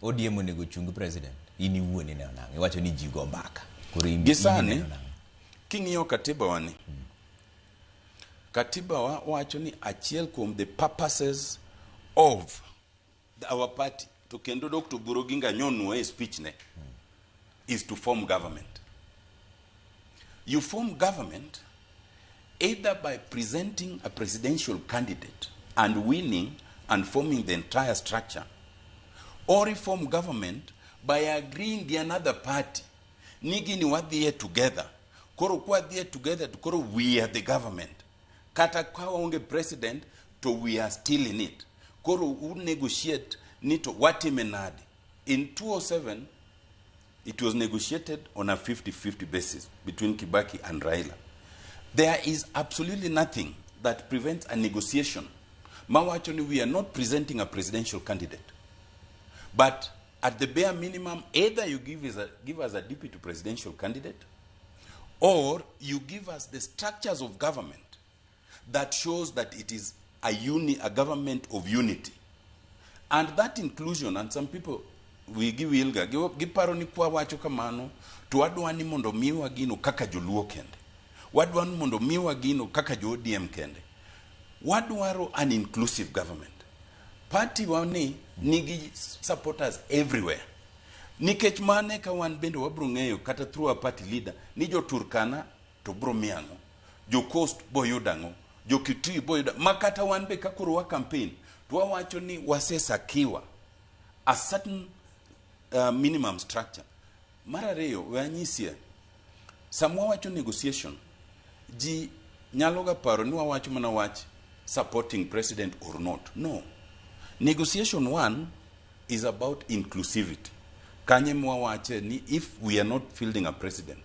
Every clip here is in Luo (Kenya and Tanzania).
ODM onego chung president. In iwuon ineno nang'o? Iwacho ni ji go mbaka. Koro in Gi in sani, ineno nang'o? King'iyo katiba wani, katiba wa wacho ni achiel kuom the purposes of our party, to kendo Dr. Oburu Oginga nyonuoye e speech ne, is to form government. You form government either by presenting a presidential candidate and winning and forming the entire structure, or reform government by agreeing gi another party ni gini wadhiye together. Koro kwadhiye together to koro we are the government. Kata ka waonge president to we are still in it. Koro u negotiate ni to watime nade. In 2007 it was negotiated on a 50-50 basis between Kibaki and Raila. There is absolutely nothing that prevents a negotiation. Mawacho ni we are not presenting a presidential candidate. But at the bare minimum, either you give us a deputy presidential candidate, or you give us the structures of government that shows that it is a government of unity. And that inclusion, and some people wigi wilga giparo ni kwa wacho kamano to wadwa ni mondo miwa gino kaka joluo kende, wadwa ni mondo miwa gino kaka jo ODM kende. Wadwaro an inclusive government. Party wa ni nigi supporters everywhere, nikech mane ka wan bende wabro ng'eyo kata through our party leader ni jo Turkana to bro mi ang'o, jo Coast boyudo ang'o, jo Kitui boyudo ma kata wan be ka koro wa campaign to wawacho ni wasesakiwa a certain minimum structure. Mar ariyo, we anyisie, sama wawacho negotiation, ji nyalo ga paro ni wawacho mana wach supporting president or not. No, negotiation one is about inclusivity. Kanye mwawache ni if we are not fielding a president,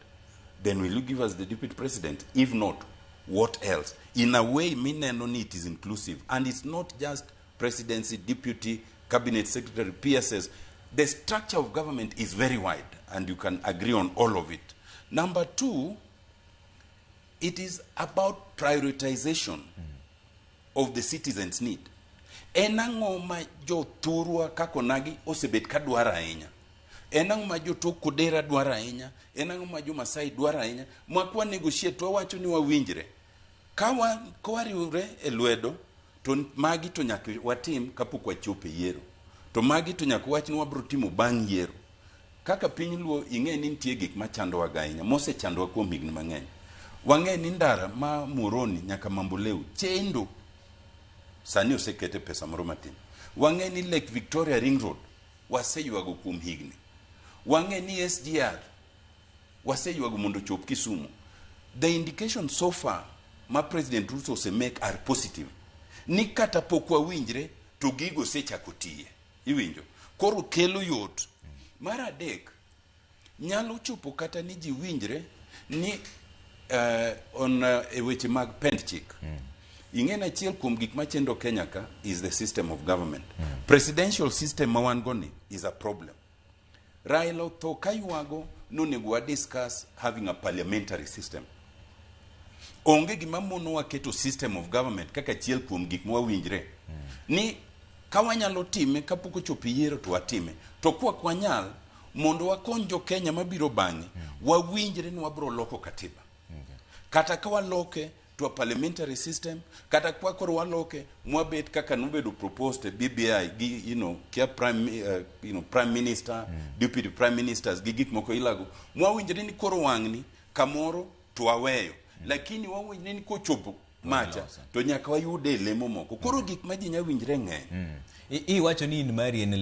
then will you give us the deputy president? If not, what else? In a way mineno ni it is inclusive and it's not just presidency, deputy, cabinet secretary, PSS. The structure of government is very wide and you can agree on all of it. Number two, it is about prioritization of the citizens' need. En ang'o ma jothurwa kaka onagi osebet ka dwaro ahinya? En ang'o ma jotok Kodera dwaro ahinya? En ang'o ma jo Masai dwaro ahinya? Ma kwa negotiate to wawacho ni wawinjre ka wariwre e lwedo, to magi to nyaka watim kapok wachopo e yiero, to magi to nyaka wach ni wabro timo bang' yiero. Kaka piny luo, ing'e ni nitie gik machandowa ga ahinya, mosechandowa kuom higni mang'eny. Wang'e ni ndara ma Muhoroni nyaka Mamboleo chendo, sani osekete pesa moro matin. Wang'e ni Lake Victoria Ring Road waseywago kuom higni. Wang'e ni SGR waseywago mondo ochop Kisumu. The indication so far ma President Ruto osemake are positive, ni kata pok wawinjre to gigo osechako tiye. Iwinjo? Koro kelo yot. Mar adek, nyalo chopo kata ni ji winjre ni on e weche mag pend chik. Ing'e ni achiel kuom gik machendo Kenya ka is the system of government. Presidential system ma wan go ni is a problem. Raila otho ka ywago nonego wa discuss having a parliamentary system. Onge gima monowa keto system of government kaka achiel kuom gik mwawinjre ni ka wanyalo time kapok ochopo e yiero to watime, to kwa ok wanyal, mondo wakony jo Kenya mabiro bang'e, wawinjre ni wabro loko katiba, kata ka waloke to a parliamentary system, kata kwa koro waloke mwabet kaka nobedo proposed e BBI gi kia prime minister, deputy prime ministers gi gik moko ilago, mwawinjre ni koro wang'ni kamoro to waweyo, lakini wawinjre ni kochopo macha Waloso. To nyaka wayude lemo moko. Koro gik ma ji nya winjre ng'eny. Iwacho ni in mari en